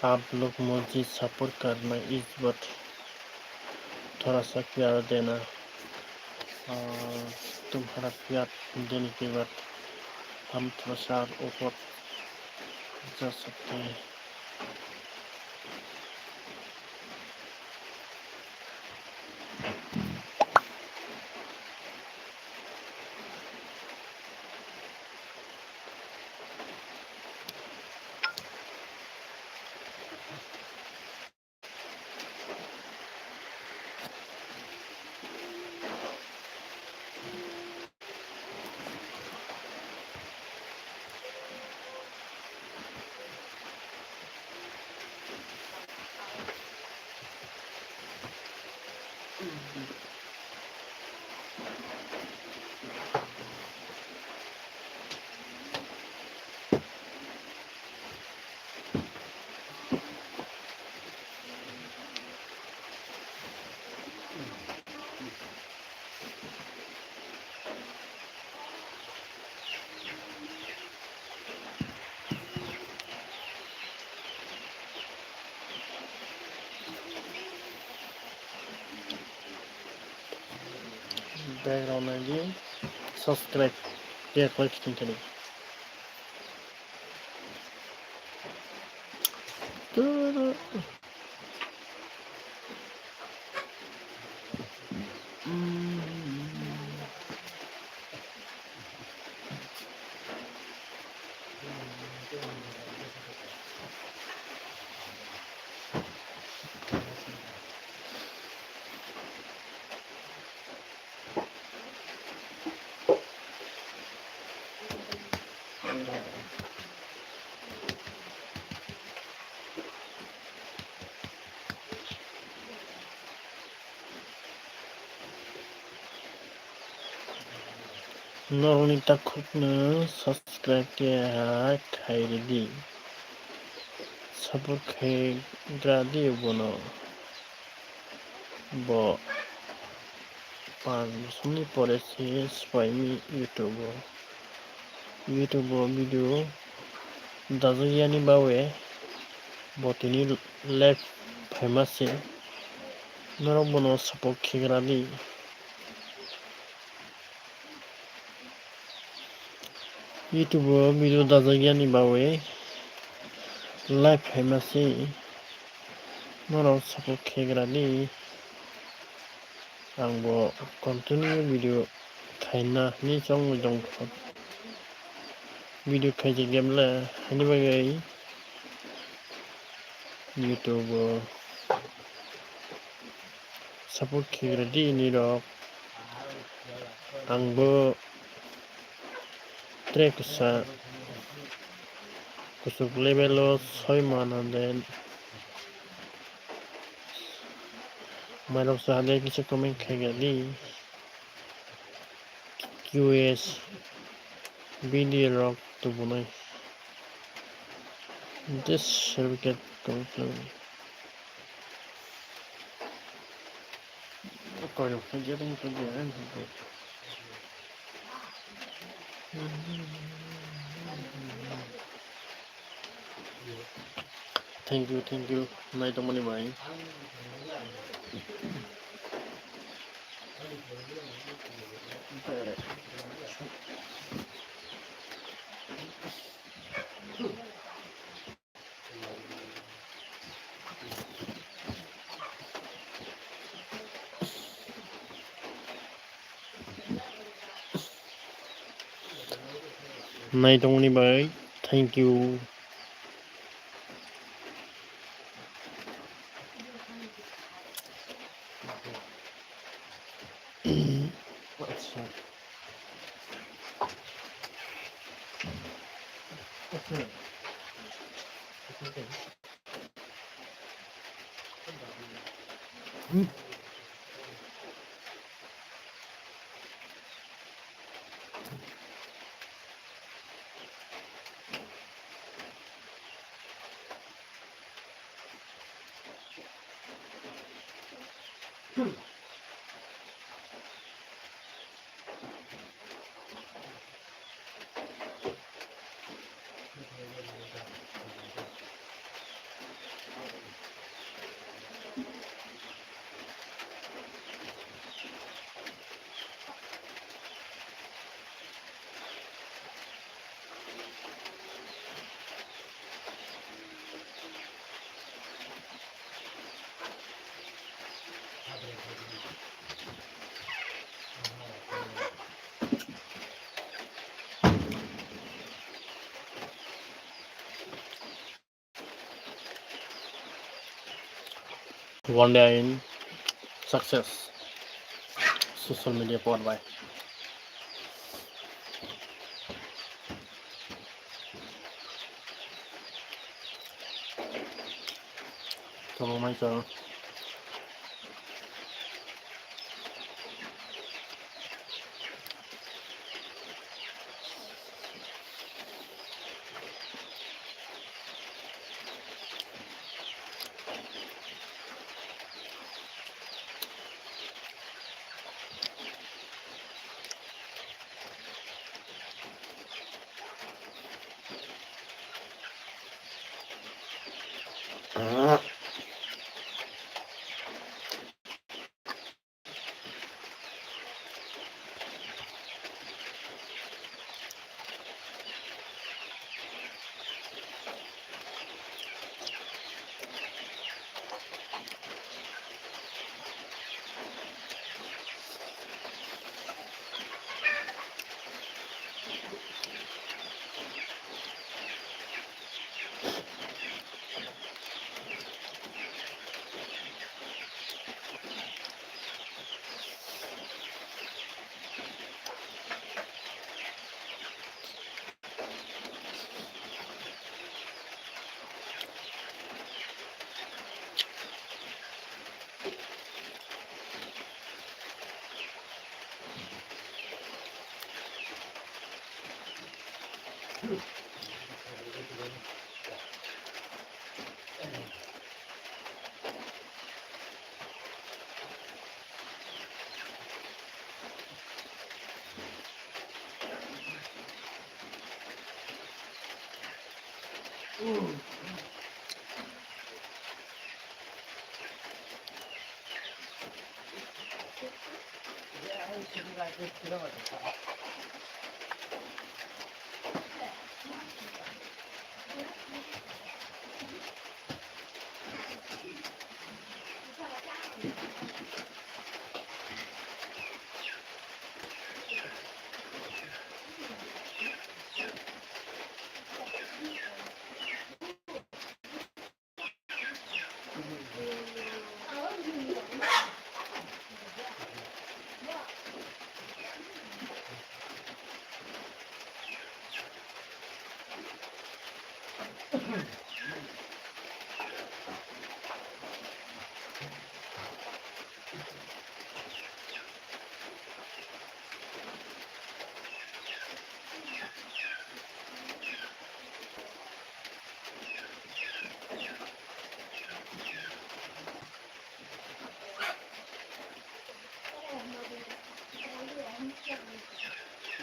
आप लोग मुझे सपोर्ट करना, इस बात थोड़ा सा प्यार देना। अ, तुम्हारा प्यार देने के बाद हम थोड़ा सा ऊपर जा सकते हैं। Background naidi subscribe khe khlai thung thani. Norokni takhukno subscribe keha khai rwdi, support khai gra di bono. Bo panch bosor ni pore se swphaini YouTube o. YouTube o video dajak yani bawe bo tini live phaima se. Norok bono support khe gra di. YouTube o video dajak yani bawe live phaima se. Norok support khe gra di. Ang bo continue video khaina hinwi chongwi tongkha. Video khaijak ya bwle, haini bagwi YouTube o support khe gra di nirok. Ang bo Tre kwsa, kuchuk level o soi mano de. Mairok sa de kisa comment khaika di. Q S video rok tubunai. This certificate confirm. Thank you, thank you. Nai tongmani bai. Nai tongmani bai, thank you. One day in success. Social media powered by. Tolong mai chwng.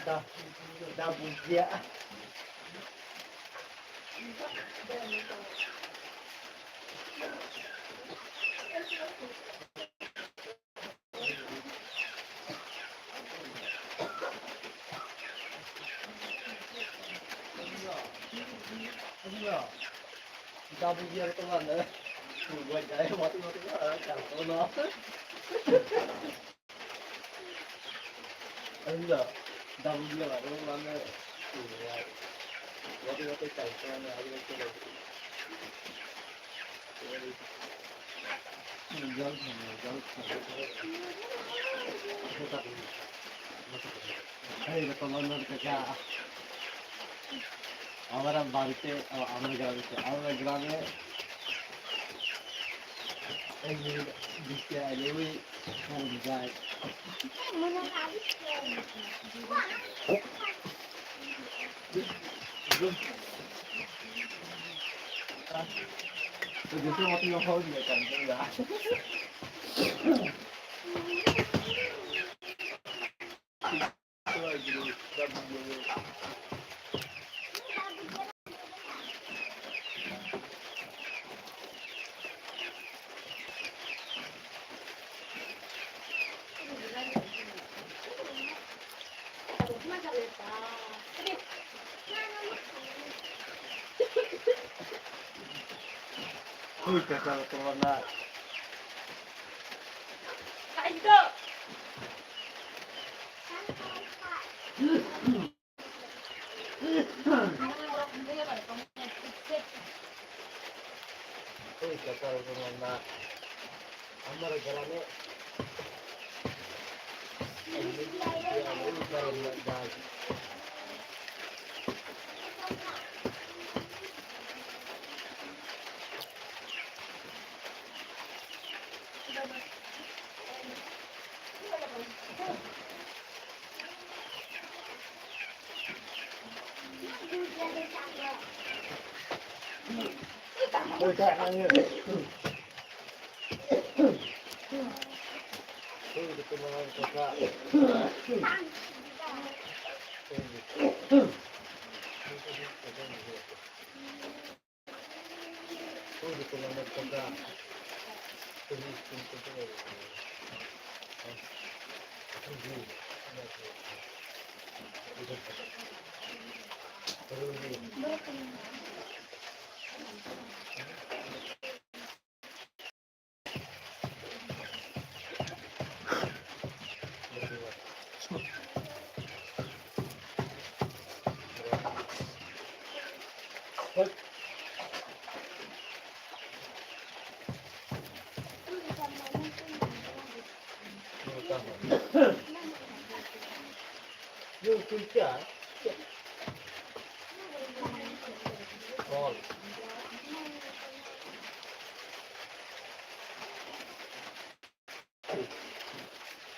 Da, da bujiya. Double gear ko mano. Buat jaya mati mati lah, jatuh lah. Ayo, double gear lah, ko mano. Mati mati jatuh lah, ayo mati. এই রে, তোমার নাম কাকা। আমার বাড়িতে, আ-, আমার গ্রামে, আমার গ্রামে এই যে বৃষ্টি আইলে ওই কোন যায়। Uy, kakak, kawan nak. Uy, kakak, kawan nak. Amar garane.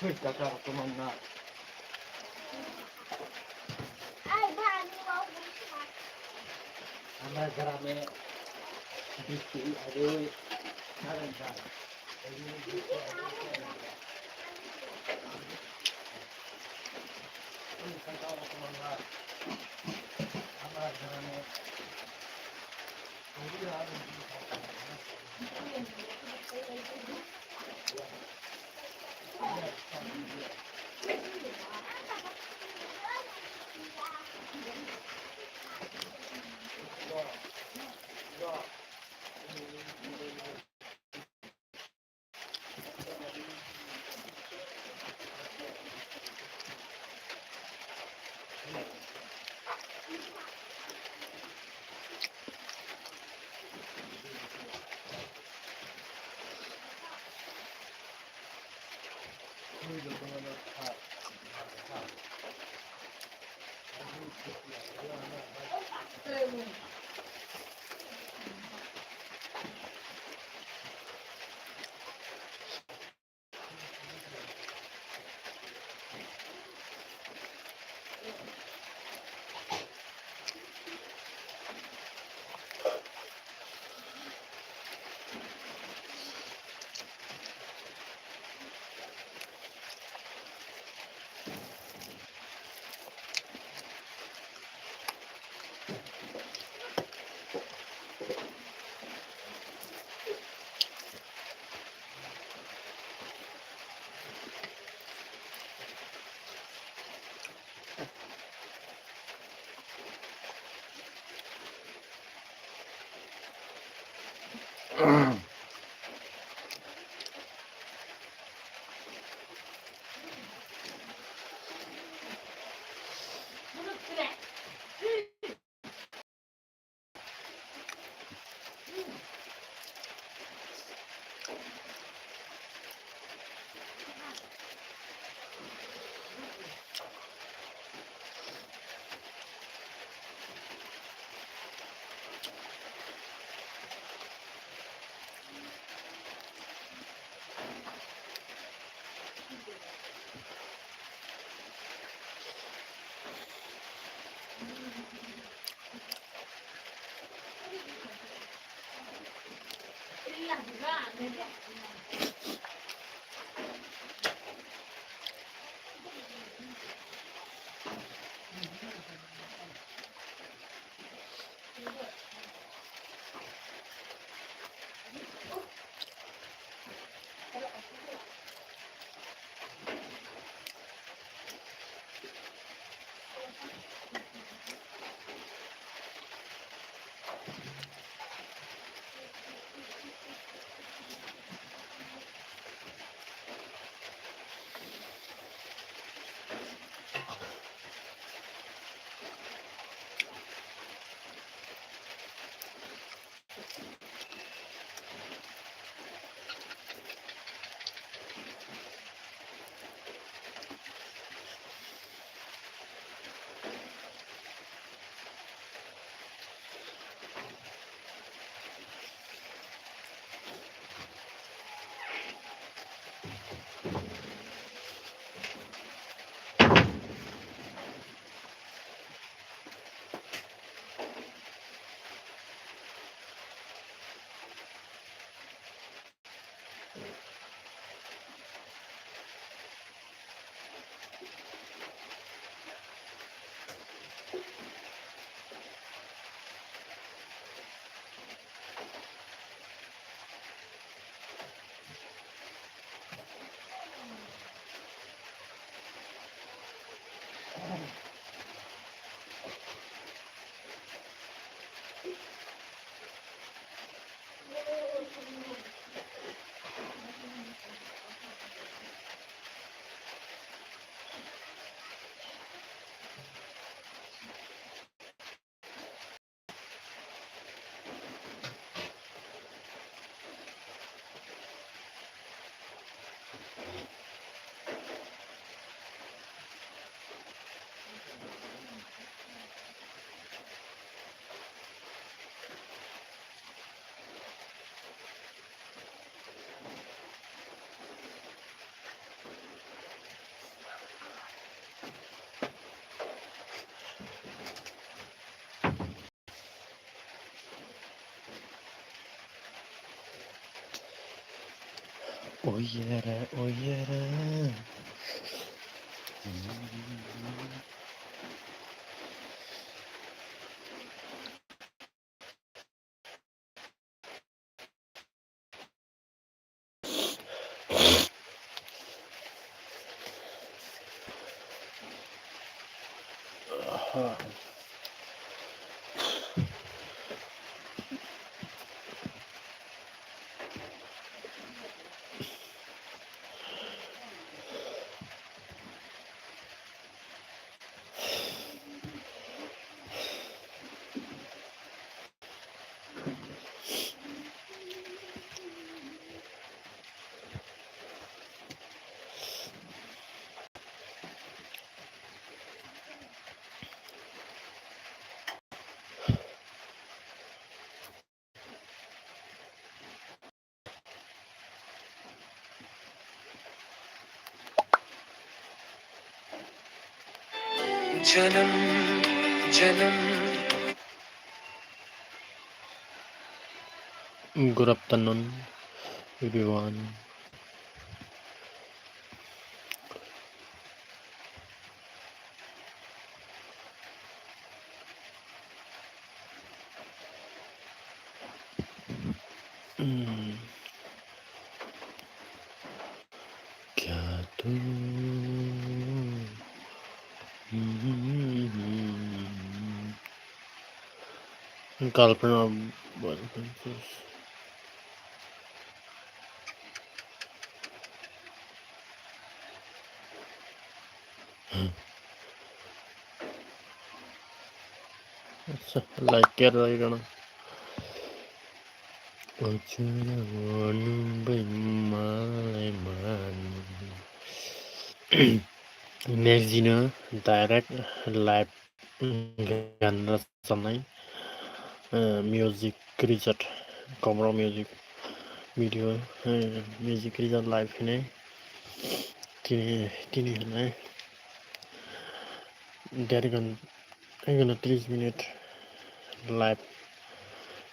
Twi, kakar, kuman na. Amra grame bisti ade oi. Oyere, oyere. Janam, janam. Good afternoon, everyone. Hmm. Kya tu? Girlfriend or boyfriend? Acha, like care lagi kana. Next dino direct live gan rwchabnai, eh, music result, komro music video, eh, music result live hinwi tini, tini hinwi der ghon-, ek ghonta tris minute live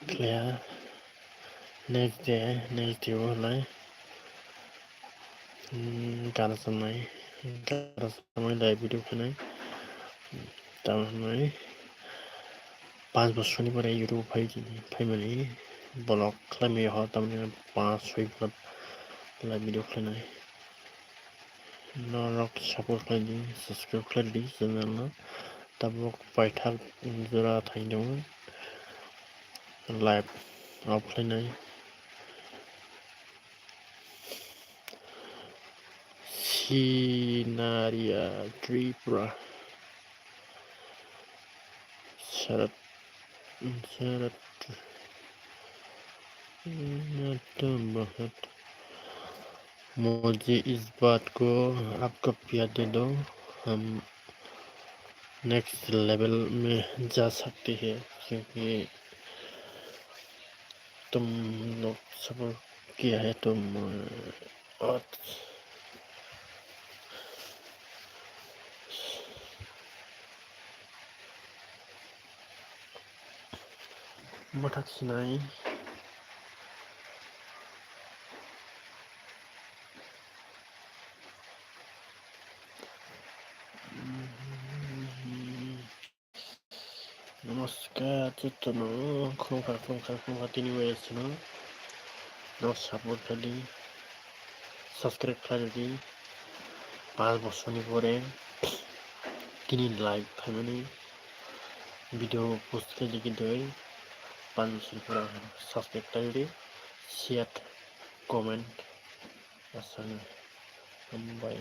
khlaiya. Next day, next day o hinwi, hmm, gana samnai, gana samnai live video khainai. Tamo hinwi panch bosor ni pore YouTube phai, phaimani vlog khlaimani ho, tamni panch soi bosor live video khlainai. Norok support khlai di, subscribe khlai di channel no. Tabuk paithak jora thangwi tongo live off khlainai. Scenario Tripura. शरत, शरत, बहुत। मुझे इस बात को आपका प्यार दे दो, हम next level में जा सकते हैं, क्योंकि तुम लोग सपोर्ट किया है तो मैं और Mathak sinai. Namaskar, jotono khulumkha, khulumkha, khulumkha, tini wngya sino. No support khlai di, subscribe khlai di. Panch bosor ni pore, Ini like phaimani video post khe digi doi pan sipura subscribe khlai di, share, comment asani hambai.